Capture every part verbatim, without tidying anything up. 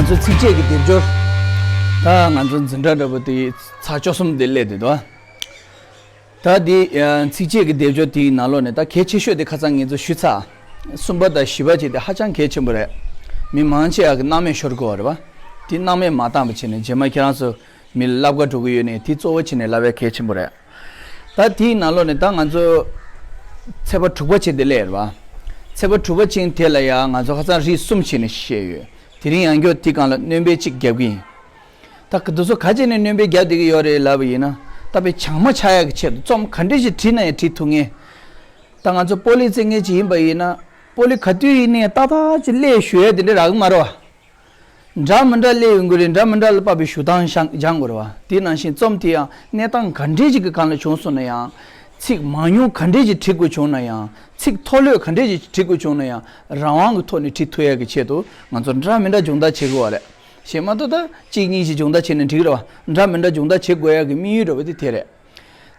ཚོ་ཚིགས་བཅད་ཀྱི་སྡེབ་སྦྱོར། ད་ང་ཚོ་འཛིན་གྲྭ་འདྲ་པོ་དེ་ཚར་བཅུ་གསུམ་དེ་སླེབས་བསྡད་འདུག་ད་དེ་ཚིགས་བཅད་ཀྱི་སྡེབ་སྦྱོར་དེའི་ནང་ལོགས་ནས་ད་གལ་ཆེ་ཤོས་དེ་ཁ་སང་ངེད་ཚོ་ཞུས་ཚར། གསུམ་པ་དང་བཞི་པ་བཅས་དེ་ཧ་ཅང་གལ་ཆེན་པོ་རེད། མི་མང་ཆེ་བ་གི་སྣང་མེད་ཤོར་དགོས་པ་རེད་པ། དེ་སྣང་མེད་མ་བཏང་བ་བྱས་ནས་རྗེས་མ་ཁྱེད་རང་ཚོ་མི་ལ་བསླབ་ག་འགྲོ་གི་ཡོད་ནས་དེ་གཙོ་བོ་བྱས་ནས་ལབ་ཡ་གལ་ཆེན་པོ་རེད། ད་དེའི་ནང་ལོགས་ནས་ད་ང་ཚོ་ཚེག་བར་དྲུག་པ་བྱས་དེ་སླེབས་རེད་པ། ཚེག་བར་དྲུག་པ་བྱས་དེ་ལ་ཡང་ང་ཚོ་ཁ་སང་རིགས་གསུམ་བྱས་ནས་བཤད་ཡོད། དེ་རིང་ཡང་བསྐྱར་དེ་སྒང་ལ་སྣོན་པ་གཅིག་རྒྱབ་ཀྱི་ཡིན། ད་འདི་ཚོ་ག་བྱས་ནས་སྣོན་པ་རྒྱབ་བསྡད་ཀྱི་ཡོད་རེད་ལབ་པ་ཡིན་ན། ད་དཔེ་བྱང་མ་ཆགས་ཡག་གི་ཆེད་དུ་རྩོམ་ག་འདྲས་ཞིག་བྲིས་ན་ཡང་བྲིས་ཐུབ་ངེས། ད་ང་ཚོ་པོ་ལི་རྩེད་མཁན་ཅིག་ཡིན་པ་ཡིན་ན། པོ་ལི་ག་དུས་ཡིན་ནའི་ཏག་ཏག་ཅིག་སླེབས་ཞུ་ཡ་དེ་འདྲ་རག་གི་མ་རེད་པ། འདྲ་མི་འདྲ་སླེབས་ཡོང་གི་རེད། འདྲ་མི་འདྲ་ལ་དཔག་པའི་ཞུ་སྟངས་སྦྱང་དགོས་རེད་པ། དེ་ནང་བཞིན་རྩོམ་དེ་ཡང་གནས་སྟངས་ག་འདྲས་ཅིག་གི་སྒང་ལ་བྱུང་སོང་ན་ཡང་། ཚིག་མང་ཉུང་ག་འདྲས་ཅིག་བྲི་དགོས་བྱུང་ན་ཡང་། ཚིག་མཐོ་ལོས་ག་འདྲས་ཅིག་བྲི་དགོས་བྱུང་ན་ཡང་། རང་དབང་གི་ཐོག་ནས་བྲི་ཐུབ་ཡ་གི་ཆེད་དུ་ང་ཚོ་འདྲ་མི་འདྲ་སྦྱོང་བརྡར་བྱེད་དགོས་པ་རེད། གཞན་མ་གཏོགས་ད་གཅིག་གཉིས་ཤིག་སྦྱོང་བརྡར་བྱས་ནས་འགྲིག་གི་རེད་པ། འདྲ་མི་འདྲ་སྦྱོང་བརྡར་བྱེད་དགོས་ཡ་གི་དམིགས་ཡུལ་འདྲ་པོ་དེ་དེ་རེད།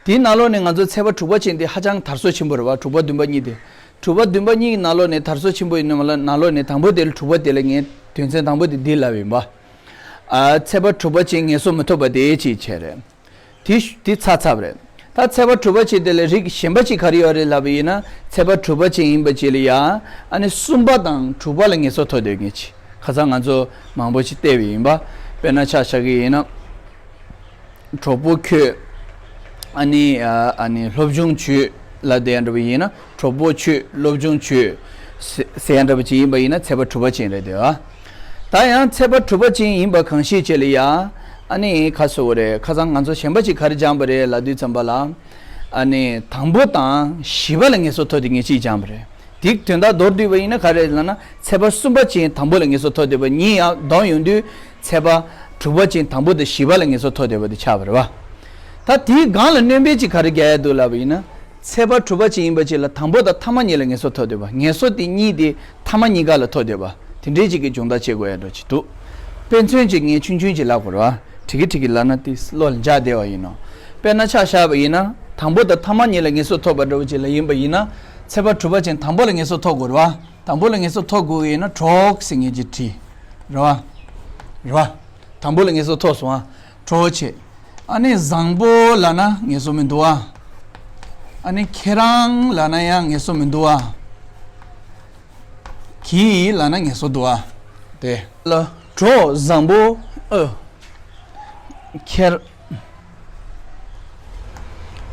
དེའི་ནང་ལོགས་ནས་ང་ཚོ་ཚེག་བར་དྲུག་པ་བྱས་དེ་ཧ་ཅང་དར་སྲོལ་ཆེན་པོ་རེད་པ། དྲུག་པ་བདུན་པ་གཉིས་དེ། དྲུག་པ་བདུན་པ་གཉིས་ཀྱི་ནང་ལོགས་ནས་དར་སྲོལ་ཆེན་པོ་ཡིན་ནམ་ལབ་ན། ནང་ལོགས་ནས་དང་པོ་དེ་ལ་དྲུག་པ་དེ་ལ་ངས་དོན་ཚན་དང་པོ་དེ་འདི་ལབ་ཡིན་པ། ཨ། ཚེག་བར་དྲུག་པ་བྱས་ངེས་སོ་མི་ཐོབ་པ་དེ་ཅིག་བྱས་རེད། དེ་དེ་ཚར་ཚར་བ་རེད། ད་ཚེག་བར་དྲུག་པ་བྱས་དེ་ལ་རིགས་གཞན་པ་ཅིག་ག་རེ་ཡོད་རེད་ལབ་པ་ཡིན་ན། ཚེག་བར་དྲུག་པ་བྱས་ཡིན་པ་ཅིག་ལ་ཡ། ཨ་ནི་གསུམ་པ་དང་དྲུག་པ་ལ་ངེས་སོ་ཐོབ་བསྡད་མཁན་ཅིག་ཁ་སང་ང་ཚོ་མང་པོ་ཅིག་བལྟས་པ་ཡིན་པ། དཔེར་ན་ཆ་བཞག་གི་ཡིན་ན། གྲོགས་པོ་ཁྱོད། ཨ་ནི། ཨ་ནི་སློབ་སྦྱོང་བྱོས་ལབ་བསྡད་འདྲ་པོ་ཡིན་ན། གྲོགས་པོ་ཁྱོད་སློབ་སྦྱོང་བྱོས་ཟེར་ཟེར་འདྲ་པོ་ཅིག་ཡིན་པ་ཡིན་ན་ཚེག་བར་དྲུག་པ་ཅན་རེད་དེ། ཨ། ད་ཡང་ཚེག་བར་དྲུག་པ་ཅན་ཡིན་པ་གང་ཞིག་བྱས་ལ་ཡ། ཨ་ནི་ཁ་སོ་བ་རེད། ཁ་སང་ང་ཚོ་གཞན་པ་ཅིག་ག་རེ་སྦྱངས་པ་རེད་ལབ་དུས་ཙམ་པ་ལ། ཨ་ནི་དང་པོ་དང་བཞི་པ་ལ་ངེས་སོ་ཐོབ་དེ་ངེས་ཅིག་སྦྱངས་པ་རེད། དེའི་དོན་དག་མདོར་བསྡུས་པ་ཡིན་ན་ག་རེ་ལབ་ན། ཚེག་བར་གསུམ་པ་ཅན་དང་པོ་ལ་ངེས་སོ་ཐོབ་བསྡད་པ་གཉིས་ཡང་བསྡོམས་ཡོང་དུས། ཚེག་བར་དྲུག་པ་ཅན་དང་པོ་དང་བཞི་པ་ལ་ངེས་སོ་ཐོབ་བསྡད་པ་དེ་ཆགས་པ་རེད་པ། ད་དེའི་སྒང་ལ་སྣོན་པ་ཅིག་ག་རེ་རྒྱག་ཡ་འདུག་ལབ་པ་ཡིན་ན། ཚེག་བར་དྲུག་པ་ཅན་ཡིན་པ་ཅིག་ལ་དང་པོ་དང་ཐ་མ་གཉིས་ལ་ངེས་སོ་ཐོབ་བསྡད་པ། ངེས་སོ་དེ་གཉིས་དེ་ཐ་མ་གཉིས་ཀ་ལ་ཐོབ་བསྡད་པ། དེ་འདྲའི་ཅིག་གི་སྦྱོང་བརྡར་བྱེད་དགོས་ཡ་འདྲ་ཅིག་འདུག་དཔེ་མཚོན་ཅིག་ངས་ཆུང་ཆུང་ཅིག་ལབ་དགོས་རེད་པ། ཁྲིག་ཁྲིག་ལབ་ན་དེ་བློ་ལ་འཇགས་བསྡད་པ་ཡིན་ནོ། དཔེར་ན་ཆ་བཞག་པ་ཡིན་ན། དང་པོ་དང་ཐ་མ་གཉིས་ལ་ངེས་སོ་ཐོབ་པ་འདྲ་བོ་ཅིག་ལ་ཡིན་པ་ཡིན་ན། ཚེག་བར་དྲུག་པ་ཅན་དང་པོ་ལ་ངེས་སོ་ཐོབ་དགོས་རེད་པ། དང་པོ་ལ་ངེས་སོ་ཐོབ་དགོས་ཀྱི་ཡིན་ན་གྲོགས་ཟེར་མཁན་ཅིག་བྲིས། རེད་པ། རེད་པ། དང་པོ་ལ་ངེས་སོ་ཐོབ་སོང་ཨ། གྲོགས་བྱས། ཨ་ནི་བཟང་པོ་ལབ་ན་ངེས་སོ་མི་འདུག་ཨ། ཨ་ནི་ཁྱེད་རང་ལབ་ན་ཡང་ངེས་སོ་མི་འདུག་ཨ། གྱིས་ལབ་ན་ངེས་སོ་འདུག་ཨ། དེ་ལ་གྲོགས་བཟང་པོ། ཨ། ཁྱེད།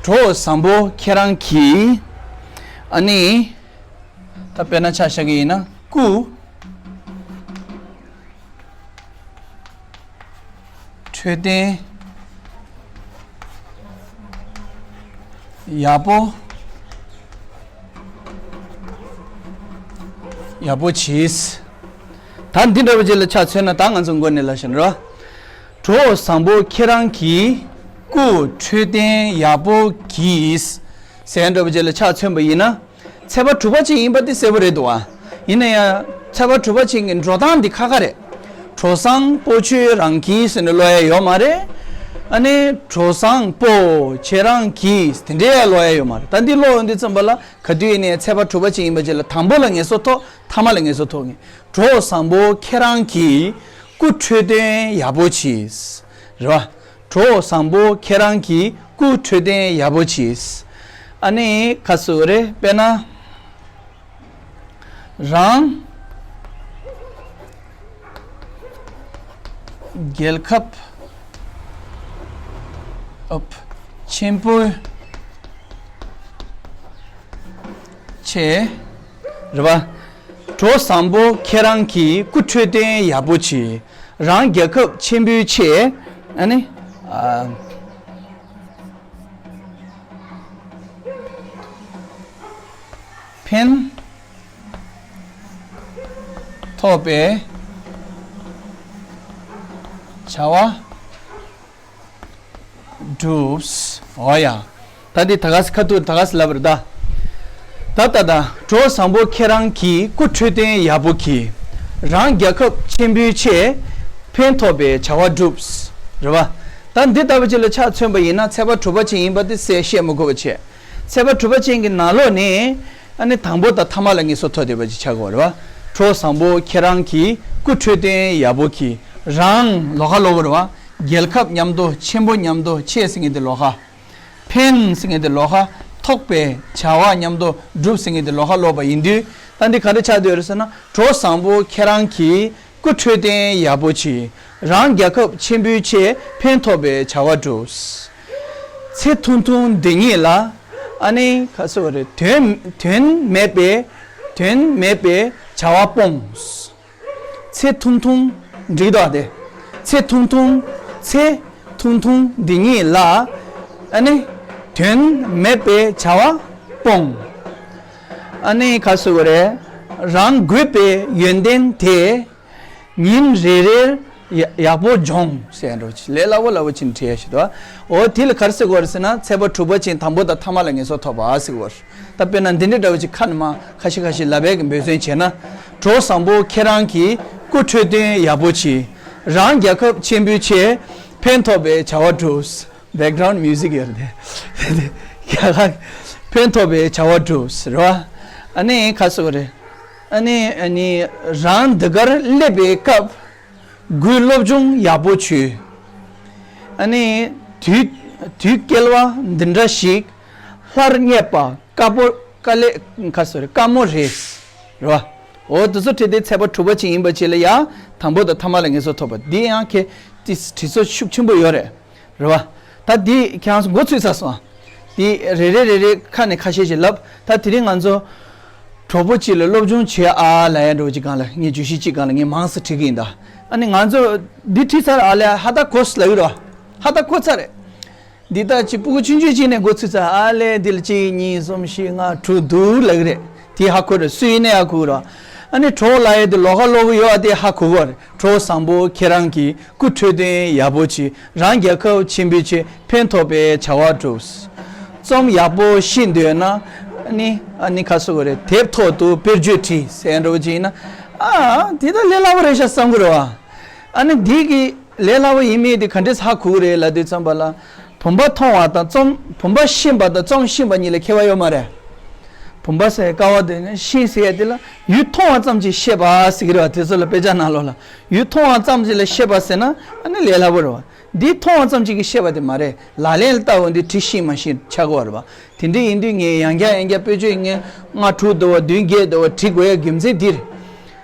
གྲོགས་བཟང་པོ་ཁྱེད་རང་གྱིས། ཨ་ནི། ད་དཔེར་ན་ཆ་བཞག་གི་ཡིན་ན། སྐུ་འཕྲོད་བསྟེན་ཡག་པོ། ཡག་པོ་གྱིས། ད་འདི་འདྲ་བོ་ཅིག་ལ་ཆ་མཚོན་ན། ད་ང་ཚོ་མགོ་ནས་ལབ་བཞིན་རོ། གྲོགས་བཟང་པོ་ཁྱེད་རང་གིས་སྐུ་འཕྲོད་བསྟེན་ཡག་པོ་གྱིས་ཟེར་འདྲ་བོ་ཅིག་ལ་ཆ་མཚོན་པ་ཡིན་ན། ཚེག་བར་དྲུག་པ་ཅན་ཡིན་པ་དེ་གསལ་པོ་རེད་འདུག་ཨ། ཡིན་ན་ཡང་ཚེག་བར་དྲུག་པ་ཅན་གྱི་འགྲོ་སྟངས་འདི་ཁག་ཁག་རེད། གྲོགས་བཟང་པོ་ཁྱོད་རང་གིས་ཟེར་ནས་ཀློག་ཡ་ཡོད་མ་རེད། ཨ་ནི་གྲོགས་བཟང་པོ་ཁྱེད་རང་གིས་དེ་འདྲའི་ཀློག་ཡ་ཡོད་མ་རེད། ད་འདི་ཀློག་ཡོང་དུས་ཙམ་པ་ལ། ག་དུས་ཡིན་ནའི་ཚེག་བར་དྲུག་པ་ཅན་ཡིན་པ་ཅིག་ལ་དང་པོ་ལ་ངེས་སོ་ཐོབ། ཐ་མ་ལ་ངེས་སོ་ཐོབ་ངེས། གྲོགས་བཟང་པོ་ཁྱེད་རང་གིས་སྐུ་འཕྲོད་བསྟེན་ཡག་པོ་གྱིས། རེད་པ། གྲོགས་བཟང་པོ་ཁྱེད་རང་གིས་སྐུ་འཕྲོད་བསྟེན་ཡག་པོ་གྱིས། ཨ་ནི་ཁ་སོ་རེ། དཔེར་ན། རང་རྒྱལ་ཁབ་ཨོབ་ཆེན་པོ་ཆེ། རེད་པ། གྲོགས་བཟང་པོ་ཁྱེད་རང་གིས་སྐུ་འཕྲོད་བསྟེན་ཡག་པོ་གྱིས། རང་རྒྱལ་ཁབ་ཆེན་པོའི་ཆེད། ཨ་ནི། ཨ། ཕན་ཐོགས་པའི་བྱ་བ་བསྒྲུབས། འོ་ཡ། ད་འདི་ད་ག་སེ་ཁ་ཐུག་ད་ག་སེ་ལབ་རེད་ད། ད་ད་ད། གྲོགས་བཟང་པོ་ཁྱེད་རང་གིས་སྐུ་འཕྲོད་བསྟེན་ཡག་པོ་གྱིས། རང་རྒྱལ་ཁབ་ཆེན་པོའི་ཆེད་ཕན་ཐོགས་པའི་བྱ་བ་བསྒྲུབས། རེད་པ། ད་འདི་ལྟ་བུ་ཅིག་ལ་ཆ་མཚོན་པ་ཡིན་ན། ཚེག་བར་དྲུག་པ་ཅན་ཡིན་པ་དེ་གསལ་བཤད་མི་དགོས་པ་བྱས། ཚེག་བར་དྲུག་པ་ཅན་གྱི་ནང་ལོགས་ནས། ཨ་ནི་དང་པོ་དང་ཐ་མ་ལ་ངེས་སོ་ཐོབ་བསྡད་པ་ཅིག་ཆགས་ཀྱི་ཡོད་རེད་པ། གྲོགས་བཟང་པོ་ཁྱེད་རང་གིས་ སྐུ་འཕྲོད་བསྟེན་ཡག་པོ་གྱིས། རང་ལོགས་ཀ་ལོགས་ཀ་རེད་བ། རྒྱལ་ཁབ་མཉམ་དུ། ཆེན་པོ་མཉམ་དུ། ཆེ་ཟེར་མཁན་དེ་ལོགས་ཀ། ཕན་ཟེར་མཁན་དེ་ལོགས་ཀ། ཐོགས་པའི་བྱ་བ་མཉམ་དུ་སྒྲུབ་ཟེར་མཁན་དེ་ལོགས་ཀ་ལོགས་པ་ཡིན་དུས། ད་འདི་ག་འདྲ་ཆགས་བསྡད་ཡོད་རེད་ཟེར་ན། གྲོགས་བཟང་པོ་ཁྱེད་རང་གིས། སྐུ་འཕྲོད་བསྟེན་ཡག་པོ་གྱིས། རང་རྒྱལ་ཁབ་ཆེན་པོའི་ཆེད། ཕན་ཐོགས་པའི་བྱ་བ་སྒྲུབས། ཚེ་ཐུང་ཐུང་འདི་ཉིད་ལ། ཨ་ནི་ག་ཟེར་བ་རེད། དོན་དོན་མེད་པའི། དོན་མེད་པའི་བྱ་བ་སྤོངས། ཚེ་ཐུང་ཐུང་། འགྲིག་འདུག་སྟེ། ཚེ་ཐུང་ཐུང་། ཚེ་ཐུང་ཐུང་འདི་ཉིད་ལ། ཨ་ནི་དོན་མེད་པའི་བྱ་བ་སྤོངས། ཨ་ནི་ག་ཟེར་བ་རེད། རང་དགོས་པའི་ཡོན་ཏན་དེ། ཉིན་རེ་རེར་ཡ་ཡག་པོ་སྦྱོངས་ཟེར་འགྲོ་ཅི། ལས་སླ་བོ་སླ་བོ་ཅིག་བྲིས་ཡ་ཞིག་འདུག་འོ་དེ་ལ་ག་རེ་ཟེར་དགོས་རེད་ཟེར་ན། ཚེས་པ་དྲུག་པ་ཅན་དང་པོ་དང་ཐ་མ་ལ་ངེས་སོ་ཐོབ་པ་ཟེར་དགོས་རེད། ད་དཔེར་ན་འདི་འདྲའི་འདྲ་བོ་ཅིག་ཁ་ནས་མར་ཁ་ཤས་ཁ་ཤས་ལབ་པའི་གི་འབད་བརྩོན་བྱས་ན། གྲོགས་བཟང་པོ་ཁྱེད་རང་གིས། སྐུ་འཕྲོད་བསྟེན་ཡག་པོ་གྱིས། རང་རྒྱལ་ཁབ་ཆེན་པོའི་ཆེད། ཕན་ཐོགས་པའི་བྱ་བ་སྒྲུབས། བེག་གྷ་རའུན་མིའུ་ཟིག་ཡོད་རེད་དེ། ཕན་ཐོགས་པའི་བྱ་བ་སྒྲུབས་ཟེར་བ། ཨ་ནི་ག་ཟེར་བ་རེད། ཨ་ནི་ཨ་ནི་རང་འདི་གར་སླེབས་པའི་སྐབས། སྒོས་སློབ་སྦྱོང་ཡག་པོ་བྱོས། ཨ་ནི་དུས་དུས་སྐལ་བ་འདི་འདྲ་ཞིག་སླར་རྙེད་པ་དཀའ་པོ། དཀའ་ལས། ག་ཟེར་རེད། དཀའ་མོ་རེད། རེད་བ། འོ་དེ་ཚོ་བྲིས་ཏེ་ཚེས་པ་དྲུག་པ་ཅན་ཡིན་པ་ཅིག་ལ་ཡ། དང་པོ་དང་ཐ་མ་ལ་ངེས་སོ་ཐོབ་པ་འདི་ཡང་ཁྱེད་དེ་བྲིས་ཚོ་ཤུགས་ཆེན་པོ་ཡོད་རེད། རེད་བ། ད་འདི་ཁྱེད་རང་ཚོ་མགོ་ཚོས་ཚར་སོང་། འདི་རེ་རེ་རེ་རེ་ཁ་ནས་ཁ་ཤས་ཤིག་ལབ། ད་དེ་རིང་ང་ཚོ་གྲོགས་པོ་གཅིག་ལ་སློབ་སྦྱོང་བྱེད་ཨ་ལབ་ཡ་འདྲ་བོ་ཅིག་སྒང་ལ། ངས་བརྗོད་གཞི་གཅིག་སྒང་ལ་ངས་མང་ཙམ་བྲིས་ཀྱི་ཡིན་ད། ཨ་ནི་ང་ཚོ་འདི་བྲིས་ཚར་ཨ་ལས་ཧ་ད་གོ་སོང་ལབ་ཀྱི་རེད་བ། ཧ་ད་གོ་ཚར་རེད། འདི་ལྟར་ཅིག་སྤུ་གུ་ཆུང་ཆུང་ཅིག་ནས་འགོ་ཚུགས་ཚར་ཨ་ལས། འདི་ལ་གཅིག་གཉིས་གསུམ་བཞི་ལྔ་དྲུག་འདུག་ལབ་ཀྱི་རེད། དེ་ཧ་གོ་རེད། སུ་ཡིན་ན་ཡང་གོ་གི་རེད། ཨ་ནི་གྲོགས་ལབ་ཡ་དེ་ལོགས་ཀ་ལོགས་ཀ་ཡོད་ཨ། དེ་ཧ་གོ་གི་རེད། གྲོགས་བཟང་པོ་ཁྱེད་རང་གིས། སྐུ་འཕྲོད་བསྟེན་ཡག་པོ་གྱིས། རང་རྒྱལ་ཁབ་ཆེན་པོའི་ཆེད། ཕན་ཐོགས་པའི་བྱ་བ་སྒྲུབས། རྩོམ་ཡག་པོ་ཤེས་འདོད་ན། ཨ་ནི་ཨ་ནི་ག་ཟེར་དགོས་རེད། དེབ་ཐོག་ཏུ་དཔེར་བརྗོད་བྲིས་ཟེར་འདྲ་བོ་ཅིག་ཡིན་ན། ཨ་དེ་ད་ལས་སླ་བོ་རེད་ཤག་བསམ་གི་རེད་བ། ཨ་ནི་འདི་གི་ལས་སླ་བོ་ཡིན་མིན་དེ་ག་འདྲས་ཧ་གོ་གི་རེད་ལབ་དུས་ཙམ་པ་ལ། བུམ་པ་མཐོང་བ་དང་རྩོམ། བུམ་པ་ཤེས་པ་དང་རྩོམ་ཤེས་པ་གཉིས་ལ་ཁྱད་པར་ཡོད་མ་རེད། བུམ་པ་ཟེར་ཀ་བ་དེ་ནི་ཤེས་ཟེར་ཡ་དེ་ལ་ཡུལ་མཐོང་བ་ཙམ་གྱིས་ཤེས་པ་ཟེར་གི་རེད་བ། དེ་ཚོ་ལ་དཔེ་ཆ་ནང་ལོགས་ལ་ཡུལ་མཐོང་བ་ཙམ་གྱིས་ལ་ཤེས་པ་ཟེར་ན་ཨ་ནི་ལས་སླ་བོ་རེད་བ། འདི་མཐོང་བ་ཙམ་གྱིས་ཀྱི་ཤེས་པ་དེ་མ་རེད། ལག་ལེན་ལ་བསྟར་བ་འདི་བྲིས་ཤེས་མ་ཤེས་ཆགས་ཀྱི་ཡོད་རེད་བ། དེ་འདྲ་ཡིན་དུས་ངས་ཡང་བསྐྱར་ཡང་བསྐྱར་དཔེ་བརྗོད་ངས་ལྔ་དྲུག་འདྲ་བོ་བདུན་བརྒྱད་འདྲ་བོ་བྲིས་དགོས་ཡ་རྒྱུ་མཚན་འདི་རེད།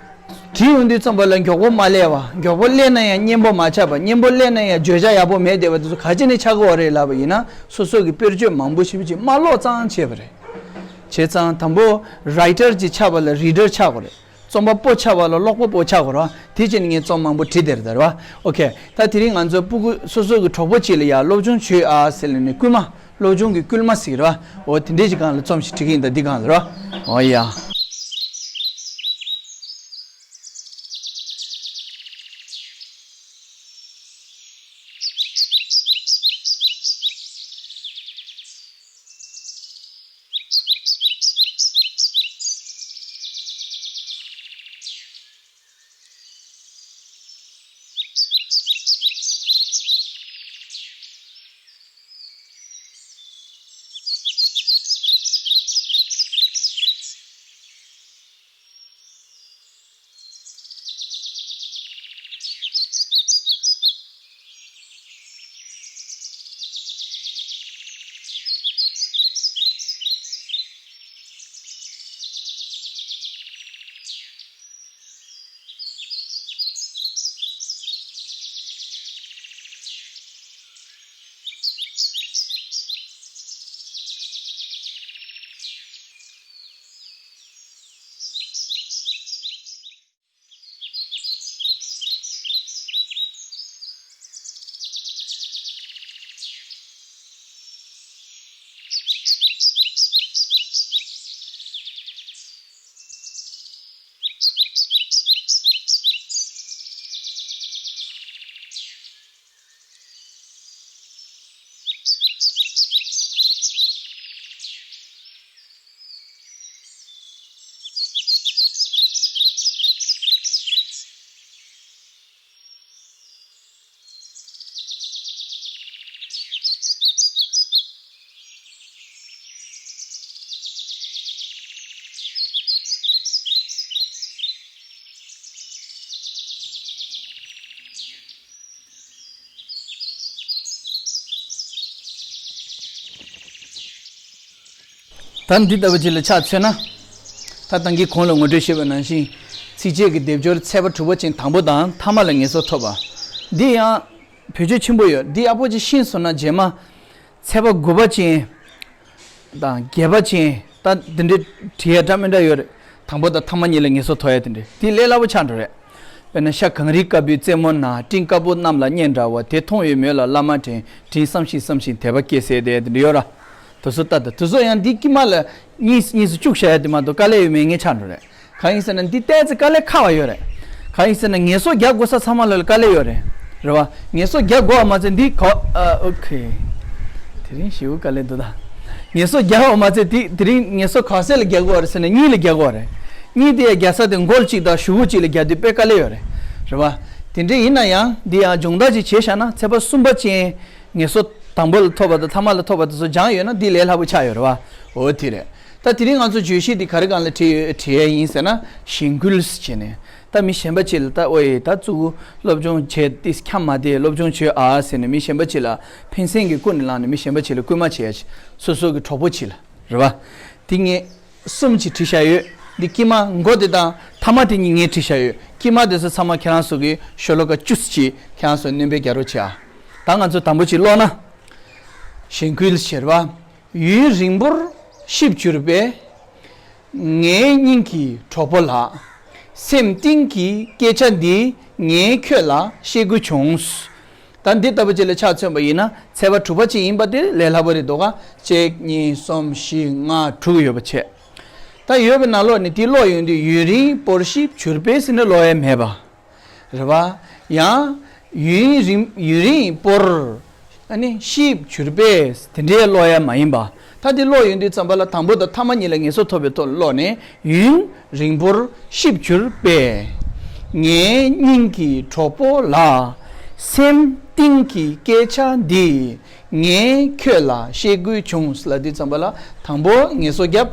བྲིས་ཡོང་དུས་ཙམ་པ་ལ་མགྱོགས་པོ་མ་སླེབས་པ། མགྱོགས་པོ་སླེབས་ན་ཡང་སྙན་པོ་མ་ཆགས་པ། སྙན་པོ་སླེབས་ན་ཡང་བརྗོད་བྱ་ཡག་པོ་མེད་བསྡད་པ་དེ་ཚོ་ག་ཅི་ནས་ཆགས་ཀྱི་ཡོད་རེད་ལབ་པ་ཡིན་ན། སོ་སོ་གི་དཔེར་བརྗོད་མང་པོ་ཞེ་པོ་ཅིག་མ་ཀློག་ཙང་བྱས་པ་རེད། བྱས་ཙང་དང་པོ་རའི་ཊར་ཅིག་ཆགས་པ་ལ་རི་ཌར་ཆགས་དགོས་རེད། རྩོམ་པ་པོ་ཆགས་པ་ལ་ཀློག་པ་པོ་ཆགས་དགོས་རེད་བ། དེ་བྱས་ནས་ངས་རྩོམ་མང་པོ་བྲིས་བསྡད་རེད་ད་རེད་བ། ཨོ་ཁེ། ད་དེ་རིང་ང་ཚོ་སྤུ་གུ་སོ་སོ་གི་གྲོགས་པོ་གཅིག་ལ་ཡ་སློབ་སྦྱོང་བྱོས་ཨ་ཟེར་ལབ་ནས་སྐུལ་མ། སློབ་སྦྱོང་གི་སྐུལ་མ་ཟེར་གི་རེད་བ། འོ་དེ་འདྲས་ཀྱི་སྒང་ལ་རྩོམ་ཞིག་བྲིས་ཀྱི་ཡིན་ད་འདི་སྒང་ལ་རེད་བ། འོ་ཡ། ད་འདི་ལྟ་བུ་ཅིག་ལ་ཆ་མཚོན་ན། ད་ད་གིན་གོང་ལ་ངོ་སྤྲོད་ཞུས་པ་ནང་བཞིན། ཚིགས་བཅད་ཀྱི་སྡེབ་སྦྱོར་ཚེག་བར་དྲུག་པ་ཅན་དང་པོ་དང་ཐ་མ་ལ་ངེས་སོ་ཐོབ་པ། འདི་ཡང་བེད་སྤྱོད་ཆེན་པོ་ཡོད། འདི་ཡག་པོ་ཅིག་ཤེས་སོང་ན་རྗེས་མ། ཚེག་བར་དགུ་པ་ཅན་དང་བརྒྱད་པ་ཅན། ད་འདི་འདྲའི་བྲིས་ཡ་འདྲ་མི་འདྲ་ཡོད་རེད། དང་པོ་དང་ཐ་མ་གཉིས་ལ་ངེས་སོ་ཐོབ་ཡ་དེ་འདྲ་དེ་ལས་སླ་པོ་ཆགས་འགྲོ་རེད། དཔེར་ན་ཤ་གངས་རིའི་དཀར་པོའི་རྩེ་མོ་ན། སྤྲིན་དཀར་པོ་གནམ་ལ་སྙན་འདྲ་བ། དེ་མཐོང་བའི་མོད་ལ་བླ་མ་དྲན། དྲིན་བསམ་ཞིང་བསམ་ཞིང་དད་པ་སྐྱེས་ཟེར་དེ་དེ་འདྲ་ཡོད་ར། དེ་ཚོ་ལྟ་དང་དེ་ཚོ་ཡང་འདི་དཀྱིལ་མ་ལ་གཉིས་གཉིས་སུ་བཅུག་བྱ་ཡ་དེ་མ་གཏོགས་དཀའ་ལས་ཡོད་མེད་ངས་ཆགས་འགྲོ་རེད། གང་ཡིན་ཟེར་ན་འདི་ཏོག་ཙམ་དཀའ་ལས་ཁག་པ་ཡོད་རེད། གང་ཡིན་ཟེར་ན་ངེས་སོ་རྒྱག་དགོས་ས་ཚང་མ་ལ་དཀའ་ལས་ཡོད་རེད། རེད་བ། ངེས་སོ་རྒྱག་དགོས་པ་མ་ཚད་འདི་ག་ཨ་ཨོ་ཁེ། དེ་རིང་ཞེ་པོ་དཀའ་ལས་འདུག་ད། ངེས་སོ་རྒྱག་པ་མ་ཚད་དེ་དེ་རིང་ངེས་སོ་ག་ཚད་ལ་རྒྱག་དགོས་རེད་ཟེར་ན་གཉིས་ལ་རྒྱག་དགོས་རེད། གཉིས་དེ་ཡ་རྒྱག་ས་དེ་མགོ་གཅིག་དང་གཞུག་གུ་གཅིག་ལ་རྒྱག་དུས་དཔེ་དཀའ་ལས་ཡོད་རེད། རེད་བ། དེ་འདྲ་ཡིན་ན་ཡང་འདི་ཡང་སྦྱོང་བརྡར་ཅིག་བྱས་བཞག་ན་ཚེག་བར་གསུམ་པ་ཅན། ངེས་སོ་དང་པོ་ལ་ཐོབ་པ་དང་ཐ་མ་ལ་ཐོབ་པ་དེ་ཚོ་སྦྱངས་ཡོད་ན་འདི་ལས་སླ་པོ་ཆགས་ཡོད་རེད་བ། འོ་དེ་རེད། ད་དེ་རིང་ང་ཚོ་བརྗོད་གཞི་འདི་ག་རེ་སྒང་ལ་བྲིས་ཡོད་བྲིས་ཡས་ཡིན་ཟེར་ན་གཞེན་སྐུལ་བྱས་ནས། ད་མི་གཞན་པ་ཅིག་ལ་ད་ཨོ་ཡེ་ད་ཙུ་གུ་སློབ་སྦྱོང་བྱས་ཏེ་འཁྱམས་མ་བསྡད་སློབ་སྦྱོང་བྱོས་ཨ་ཟེར་ནས་མི་གཞན་པ་ཅིག་ལ་ཕན་སེམས་ཀྱིས་ཀུན་ནས་བསླངས་ནས་མི་གཞན་པ་ཅིག་ལ་སྐུལ་མ་བྱས་ཡ་ཅིག་སོ་སོ་གི་གྲོགས་པོ་ཅིག་ལ་རེད་བ། དེ་ངས། གསུམ་གྱིས་བྲིས་བཞག་ཡོད། འདི་དཀྱིལ་མ་མགོ་དེ་དང་ཐ་མ་དེ་གཉིས་ངས་བྲིས་བཞག་ཡོད། དཀྱིལ་མ་དེ་ཚོ་ཚང་མ་ཁྱེད་རང་ཚོ་གིས་ཤོ་ལོ་ཀ་བཅུ་ཙམ་ཅིག་ཁྱེད་རང་ཚོ་སྣོན་པ་རྒྱག་རོགས་བྱེད་ཨ། ད་ང་ཚོ་དང་པོ་ཅིག་ཀློག་ན། གཞེན་སྐུལ་ཟེར་བ། ཡུན་རིང་པོར་གཤིབས་གྱུར་པའི། ངའི་སྙིང་གི་གྲོགས་པོ་ལགས། སེམས་གཏིང་གི་སྐད་ཆ་འདི་ངས་ཁྱོད་ལ་བཤད་དགོས་བྱུང་། ད་འདི་ལྟ་བུ་ཅིག་ལ་ཆ་མཚོན་པ་ཡིན་ན་ཚེག་བར་དྲུག་པ་ཅིག་ཡིན་པ་དེ་ལས་སླ་པོ་རེད་འདུག་ག་གཅིག་གཉིས་གསུམ་བཞི་ལྔ་དྲུག་ཡོད་པ་བྱས། ད་ཡོད་པའི་ནང་ལོགས་ནས་དེ་ཀློག་ཡོང་དུས་ཡུན་རིང་པོར་གཤིབས་གྱུར་པས་ཟེར་ནས་ཀློག་ཡ་མེད་པ། རེད་བ། ཡང་། ཡུན་རིང་ཡུན་རིང་པོར། ཨ་ནི་གཤིབས་གྱུར་པས་དེ་འདྲའི་ཀློག་ཡ་མ་ཡིན་པ། ད་དེ་ཀློག་ཡོང་དུས་ཙམ་པ་ལ་དང་པོ་དང་ཐ་མ་གཉིས་ལ་ངེས་སོ་ཐོབ་པའི་ཐོག་ཀློག་ནས། ཡུན་རིང་པོར་གཤིབས་གྱུར་པས། ངའི་སྙིང་གི་གྲོགས་པོ་ལགས། སེམས་གཏིང་གི་སྐད་ཆ་འདི་ངས་ཁྱོད་ལ་བཤད་དགོས་བྱུང་ལབ་དུས་ཙམ་པ་ལ་དང་པོ་ངེས་སོ་བརྒྱབ།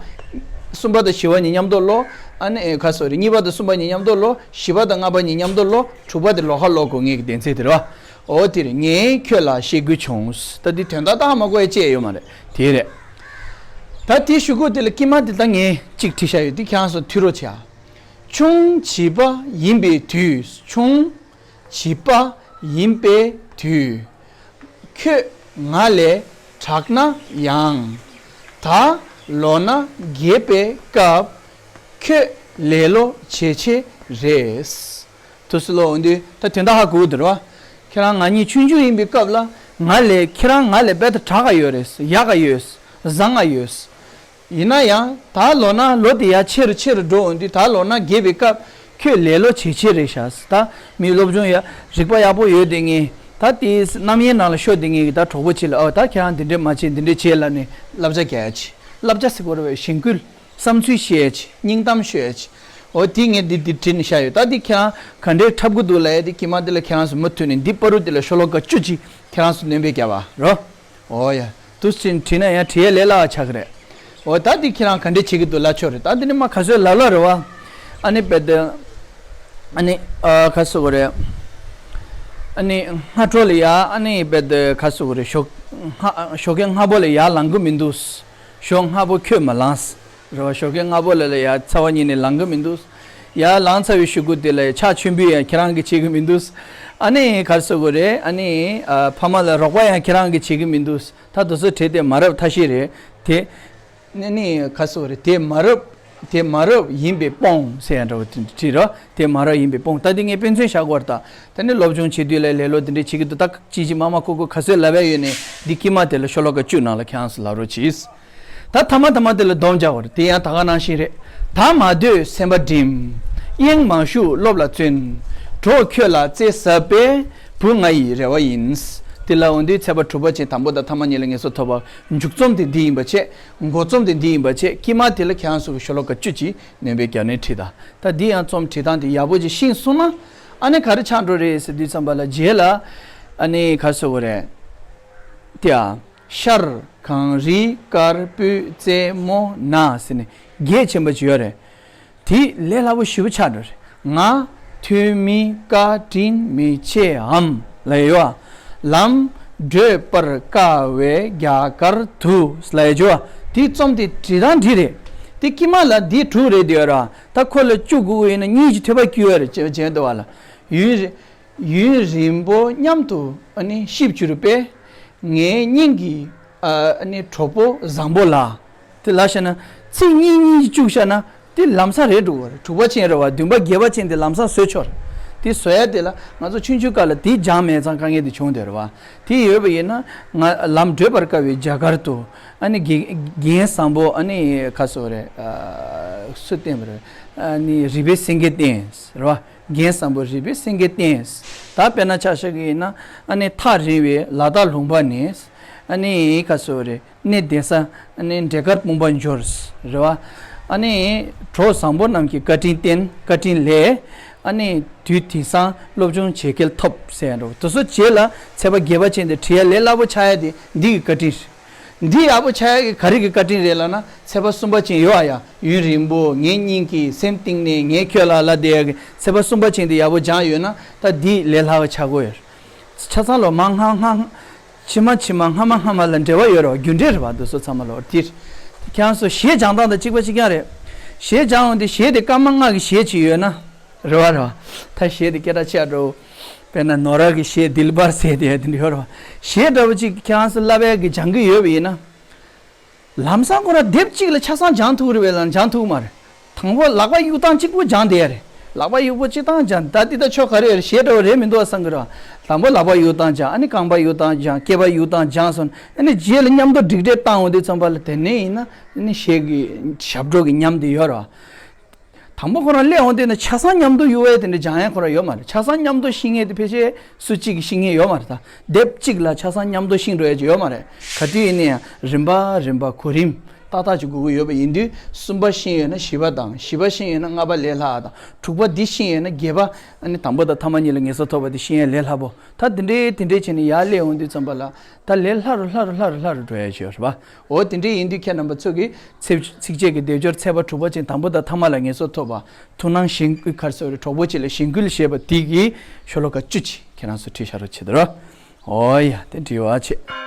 གསུམ་པ་དང་བཞི་པ་གཉིས་མཉམ་དུ་ཀློག་ཨ་ནི་ཨེ་ག་སོ་རེ་གཉིས་པ་དང་གསུམ་པ་གཉིས་མཉམ་དུ་ཀློག་བཞི་པ་དང་ལྔ་པ་གཉིས་མཉམ་དུ་ཀློག་དྲུག་པ་དེ་ལོགས་ཀ་ཀློག་དགོས་ངེས་ཀྱི་གཏན་ཚིགས་དེ་རེད་བ། འོ་དེ་རེད། ངས་ཁྱོད་ལ་བཤད་དགོས་བྱུང་། ད་འདི་དོན་དག་ད་ཧ་མ་གོ་ཡ་ཅི་ཡང་ཡོད་མ་རེད། དེ་རེད། ད་དེའི་གཞུག་གུ་དེ་ལ་དཀྱིལ་མ་དེ་ད་ངས་གཅིག་བྲིས་བཞག་ཡོད། དེ་ཁྱེད་རང་ཚོ་འཐུས་རོགས་བྱེད་ཨ། ཆུང་བྱིས་པ་ཡིན་པའི་དུས། ཆུང་བྱིས་པ་ཡིན་པའི་དུས། ཁྱོད་ང་ལས་དྲག་ན་ཡང་། ད་ལོ་ན་རྒས་པའི་སྐབས། ཁྱོད་ལེ་ལོ་བྱེད་བྱེད་རེད། དུ་སུ་ལོ་འོན་དུས་ད་དོན་དག་ཧ་གོ་གི་འདུག་ར། ཁྱེད་རང་ང་གཉིས་ཆུང་ཆུང་ཡིན་པའི་སྐབས་ལ་ང་ལས་ཁྱེད་རང་ང་ལས་དཔེ་ད་དྲག་ག་ཡོད་རེད། ཡག་ག་ཡོད། བཟང་ང་ཡོད། ཡིན་ན་ཡང་ད་ལོ་ན་ལོ་དེ་ཡར་ཆེ་རུ་ཆེ་རུ་འགྲོ་འོན་དུས་ད་ལོ་ན་རྒས་པའི་སྐབས་ཁྱོད་ལེ་ལོ་བྱེད་བྱེད་རེད་ཤག་ད་མི་སློབ་སྦྱོང་ཡ་རིག་པ་ཡག་པོ་ཡོད་དེ་ངས་ད་དེའི་རྣམ་གཡེང་ནང་ལ་ཤོར་དེ་ངས་ད་གྲོགས་པོ་ཅིག་ལ་ཨོ་ད་ཁྱེད་རང་འདི་འདྲས་མ་བྱེད་འདི་འདྲས་བྱེད་ལབ་ནས་བསླབ་བྱ་རྒྱག་ཡ་ཆེ། བསླབ་བྱ་ཟེར་དགོས་རེད་བས་གཞེན་སྐུལ། བསམ་ཚུལ་བཤད་ཡ་ཆེ། སྙིང་གཏམ་ཤོད་ཡ་ཆེ། འོ་དེ་ངས་འདི་འདི་བྲིས་ནས་བཞག་ཡོད། ད་འདི་ཁྱེད་རང་ག་འདྲས་འཁྲབ་གི་འདུག་ལབ་ཡ་དེ་དཀྱིལ་མ་འདི་ལ་ཁྱེད་རང་ཚོ་མུ་མཐུད་ནས་འདི་བར་དུ་དེ་ལ་ཤོ་ལོ་ཀ་བཅུ་གཅིག་ཁྱེད་རང་ཚོ་སྣོན་པ་རྒྱབ་པ་རོ། འོ་ཡ། དུ་ཕྱིན་བྲིས་ན་ཡང་བྲིས་ཡ་ལས་སླ་བ་ཆགས་ཀྱི་རེད། འོ་ད་འདི་ཁྱེད་རང་ག་འདྲས་བྱེད་ཀྱི་འདུག་ལབ་ཆོག་རེད། ད་འདི་ནི་མ་ག་ཚོད་ལབ་ལབ་རེད་བ། ཨ་ནི་བེད། ཨ་ནི་ཨ་ག་ཟེར་དགོས་རེད། ཨ་ནི་སྔ་དྲོ་ལ་ཡ་ཨ་ནི་བེད་ག་ཟེར་དགོས་རེད། ཞོགས་སྔ་ཞོགས་ཀས་སྔ་པོ་ལ་ཡར་ལངས་གི་མི་འདུག་ཞོགས་སྔ་པོ་ཁྱོད་མ་ལངས། རེད་བ། ཞོགས་ཀས་སྔ་པོ་ལ་ལ་ཡར་ཚ་བ་ཉིན་ནས་ལངས་གི་མི་འདུག་ཡར་ལངས་ཚར་བའི་གཞུག་གུ་དེ་ལ་ཕྱག་མཆོད་འབུལ་ཡང་ཁྱེད་རང་གིས་བྱེད་གི་མི་འདུག་ཨ་ནི་ག་རེ་ཟེར་དགོས་རེད། ཨ་ནི་ཨ་ཕ་མ་ལ་རོགས་པ་ཡང་ཁྱེད་རང་གིས་བྱེད་གི་མི་འདུག་ད་དེ་ཚོ་བྲིས་ཏེ་མ་རབས་ཐ་ཤལ་རེད་དེ། ནི་ནི་ག་རེ་ཟེར་དགོས་རེད། དེ་མ་རབས་དེ་མ་རབས་ཡིན་པས་སྤོང་ཟེར་ཡང་འདྲ་བོ་དེ་བྲིས་རོ། དེ་མ་རབས་ཡིན་པས་སྤོང་། ད་དེ་ངས་དཔེ་མཚོན་བཞག་དགོས་རེད་ད། ད་ནི་སློབ་སྦྱོང་བྱེད་དུས་ལ་ལེ་ལོ་དེ་འདྲས་བྱེད་ཀྱི་འདུག་ད་ཅི་ཅི་མ་མ་ཁུ་ཁུ་ག་ཚོད་ལབ་ཡ་ཡོད་ནས་འདི་དཀྱིལ་མ་དེ་ལ་ཤོ་ལོ་ཀ་བཅུ་ནང་ལ་ཁྱེད་རང་ཚོ་ལབ་རོགས་གྱིས། ད་ཐ་མ་ཐ་མ་དེ་ལ་སྡོམ་རྒྱག་དགོས་རེད། དེ་ཡང་ད་ག་ནང་བཞིན་རེད། ད་མ་སྡོད་སེམས་པ་སྒྲིམ། གཡེང་མ་ཞུགས་སློབ་ལ་བརྩོན། གྲོགས་ཁྱོད་ལ་བརྩེ་ཟབ་པའི་བུ་ང་ཡི་རེ་བ་ཡིན། དེ་ལ་འོན་ཏེ་ཚེག་བར་དྲུག་པ་ཅན་དང་པོ་དང་ཐ་མ་གཉིས་ལ་ངེས་སོ་ཐོབ་པ། མཇུག་རྩོམ་དེ་འདི་ཡིན་པ་བྱས། འགོ་རྩོམ་དེ་འདི་ཡིན་པ་བྱས། དཀྱིལ་མ་དེ་ལ་ཁྱེད་རང་ཚོ་གི་ཤོ་ལོ་ཀ་བཅུ་གཅིག་སྣོན་པའི་རྒྱབ་ནས་བྲིས་དང་། ད་འདི་ཡང་རྩོམ་བྲིས་སྟངས་དེ་ཡག་པོ་ཅིག་ཤེས་སོང་ན། ཨ་ནི་ག་རེ་ཆགས་འགྲོ་རེད་ཟེར་དུས་ཙམ་པ་ལ་རྗེས་ལ། ཨ་ནི་ག་རེ་ཟེར་དགོས་རེད། དེ་ཡ། ཤར་གངས་རིའི་དཀར་པོའི་རྩེ་མོ་ན་ཟེར་ནས་གལ་ཆེན་པོ་ཅིག་ཡོད་རེད། དེ་ལས་སླ་པོ་ཞེ་པོ་ཆགས་འགྲོ་རེད། ང་ཐུན་མིན་བཀའ་དྲིན་མི་ཆེའམ་ལབ་ཡོད། ལམ་བགྲོད་པར་དཀའ་བའི་རྒྱ་གར་དུ་ལབ་ཡོད། འདི་རྩོམ་དེ་བྲིས་དང་བྲིས་རེད། དེ་དཀྱིལ་མ་ལ་འདི་དྲུག་རེད་འདོད་ར། ད་ཁོ་ལ་བཅུ་དགོས་ཀྱི་ཡིན་ན་གཉིས་ཀྱི་འཐོལ་པ་སྐྱུར་བ་རེད་ཅེས་བྱས་འདུག་བ་ལ། ཡུན་རིང་ཡུན་རིང་པོ་མཉམ་དུ་ཨ་ནི་གཤིབ་གྱུར་པས། ངའི་སྙིང་གི་ཨ་ནི་གྲོགས་པོ་བཟང་པོ་ལགས། དེ་ལ་བཤད་ན་ཚིག་གཉིས་གཉིས་བཅུག་བཞག་ན་དེ་ལམ་སང་རེད་འགྲོ་བ་རེད། དྲུག་པ་ཅན་རེད་བ། བདུན་པ་བརྒྱད་པ་ཅན་དེ་ལམ་སང་བཟོས་ཆོག་རེད། དེ་བཟོ་ཡ་དེ་ལ་ང་ཚོ་ཆུང་ཆུང་སྐབས་ལ་དེ་སྦྱངས་མེད་ཙང་དཀའ་ངལ་དེ་བྱུང་བསྡད་རེད་བ། དེ་ཡོད་པ་ཡིན་ན་ང་ལམ་བགྲོད་པར་དཀའ་བའི་རྒྱ་གར་དུ་ཨ་ནི་རྒན་རྒན་བཟང་པོ་ཨ་ནི་ག་སོ་རེད། ཨ་སུ་བསྟན་པ་རེད། ཨ་ནི་རི་པའི་སེང་གེ་བསྟན་རེད་བ། རྒན་བཟང་པོ་རི་པའི་སེང་གེ་བསྟན། ད་དཔེར་ན་ཆ་བཞག་གི་ཡིན་ན་ཨ་ནི་ཐག་རིང་བའི་ལ་དྭགས་ལུང་པ་ནས་ཨ་ནི་ག་སོ་རེད། གནས་བདེ་ས་ཨ་ནི་འབྲས་དཀར་སྤུངས་པ་འབྱོར་རེད་བ། ཨ་ནི་གྲོགས་བཟང་པོ་རྣམས་ཀྱི་བཀའ་དྲིན་བརྟེན། བཀའ་དྲིན་ལས་ཨ་ནི་དུས་དེང་སང་སློབ་སྦྱོང་བྱེད་སྐལ་ཐོབ་ཟེར་ཡ་འགྲོ། དེ་ཚོ་རྗེས་ལ་ཚེས་པ་བརྒྱད་པ་ཅན་དེ་བྲིས་ཡ་ལས་སླ་པོ་ཆགས་ཡ་དེ་འདི་གི་བཀའ་དྲིན་རེད། འདི་ཡག་པོ་ཆགས་ཡ་གི་ག་རེ་གི་བཀའ་དྲིན་རེད་ལབ་ན། ཚེས་པ་གསུམ་པ་ཅན་ཡོད་ཨ་ཡ། ཡུན་རིང་པོ་ངའི་སྙིང་གི་སེམས་གཏིང་ནས་ངས་ཁྱོད་ལ་ལབ་བསྡད་ཡ་གི་ཚེས་པ་གསུམ་པ་ཅན་དེ་ཡག་པོ་སྦྱངས་ཡོད་ན་ད་འདི་ལས་སླ་བ་ཆགས་ཀྱི་ཡོད་རེད། ཆ་ཚང་ལོ་མ་སྔ་སྔ་ཕྱི་མ་ཕྱི་མ་སྔ་མ་སྔ་མ་ལ་འབྲེལ་བ་ཡོད་རེད་བ། རྒྱུ་འབྲས་རེད་བ། འདི་ཚོ་ཚང་མ་ལོ་དེ་རེད། ཁྱེད་རང་ཚོ་གཞས་སྦྱང་སྟངས་དང་གཅིག་པ་གཅིག་རྐྱང་རེད། གཞས་སྦྱང་འོང་དུས་གཞས་དེ་སྐར་མ་ལྔ་གི་གཞས་ཅིག་ཡོད་ན། རེད་བ་རེད་བ། ད་གཞས་དེ་སྐད་གྲགས་ཆེ་འགྲོ། དཔེར་ན་ནོ་ར་གི་གཞས་དིལ་བར་ཟེར་དེ་དེ་འདྲ་ཡོད་རེད་བ། གཞས་འདྲ་པོ་ཅིག་ཁྱེད་རང་ཚོ་བསླབ་པའི་གི་སྦྱང་གི་ཡོད་པ་ཡིན་ན། ལམ་སང་ཁོ་རང་དེབ་གཅིག་ལ་ཆ་ཚང་སྦྱང་ཐུབ་རེད་པས་ལ་སྦྱང་ཐུབ་མ་རེད། དང་པོ་ལག་པ་གཡུག་སྟངས་གཅིག་པུ་སྦྱང་བསྡད་ཡ་རེད། ལག་པ་གཡུག་པོ་གཅིག་སྟངས་སྦྱང་ད་འདི་ད་ཆོ་ག་རེ་རེད། གཞས་འདྲ་པོ་རེད་མི་འདུག་བསམ་གི་རེད་བ། དང་པོ་ལག་པ་གཡུག་སྟངས་སྦྱང་། ཨ་ནི་རྐང་པ་གཡུག་སྟངས་སྦྱང་། སྐེད་པ་གཡུག་སྟངས་སྦྱངས་སོང་། ཨ་ནི་རྗེས་ལ་མཉམ་དུ་སྒྲིག་སྦྲེལ་བཏང་འོང་དུས་ཙམ་པ་ལ་དེ་ནས་ཡིན་ན་ཨ་ནི་གཞས་ཀྱི་ཞབས་བྲོ་གི་ཉམས་དེ་ཡོད་རེད་བ། དང་པོ་ཁོ་རང་སླེབས་འོང་དུས་ན་ཆ་ཚང་མཉམ་དུ་གཡུག་ཡས་དེ་འདྲ་སྦྱང་ཡས་ཁོ་རང་ཡོད་མ་རེད། ཆ་ཚང་མཉམ་དུ་ཤེས་མཁན་དེ་ཕལ་ཆེར་སུ་གཅིག་གིས་ཤེས་མཁན་ཡོད་མ་རེད། ད་དེབ་གཅིག་ལ་ཆ་ཚང་མཉམ་དུ་ཤེས་འགྲོ་ཡས་ཅིག་ཡོད་མ་རེད། ག་དུས་ཡིན་ན་ཡང་རིམ་པ་རིམ་པ་གོ་རིམ་ཏག་ཏག་ཅིག་དགོས་ཀྱི་ཡོད་པ་ཡིན་དུས། གསུམ་པ་ཤེས་ཡོད་ན་བཞི་པ་དང་། བཞི་པ་ཤེས་ཡོད་ན་ལྔ་པ་ལས་སླ་བ་དང་། དྲུག་པ་འདི་ཤེས་ཡོད་ན་བརྒྱད་པ། ཨ་ནི་དང་པོ་དང་ཐ་མ་གཉིས་ལ་ངེས་སོ་ཐོབ་པ་དེ་ཤེས་ཡས་ལས་སླ་པོ། ད་དེ་འདྲའི་དེ་འདྲའི་བྱས་ནས་ཡར་སླེབས་འོང་དུས་ཙམ་པ་ལ་ད་ལས་སླ་རུ་སླ་རུ་སླ་རུ་སླ་རུ་འགྲོ་ཡས་ཅིག་ཡོད་རེད་པ། འོ་དེ་འདྲའི་ཡིན་དུས་ཁྱེད་རྣམ་པ་ཚོ་གིས་ཚིགས་བཅད་ཀྱི་སྡེབ་སྦྱོར་ཚེས་པ་དྲུག་པ་ཅན་དང་པོ་དང་ཐ་མ་ལ་ངེས་སོ་ཐོབ་པ། ཐུགས་སྣང་གཞེན་སྐུལ་ག་རེ་ཟེར་རེད། གྲོགས་པོ་གཅིག་ལ་གཞེན་སྐུལ་ཞེས་པ་དེ་གི་ཤོ་ལོ་ཀ་བཅུ་ཅིག་ཁྱེད་རང་ཚོ་བྲིས་བཞག་རོགས་བྱེད་དོ། འོ་ཡ། དེ་འདྲ་བ་བྱེད།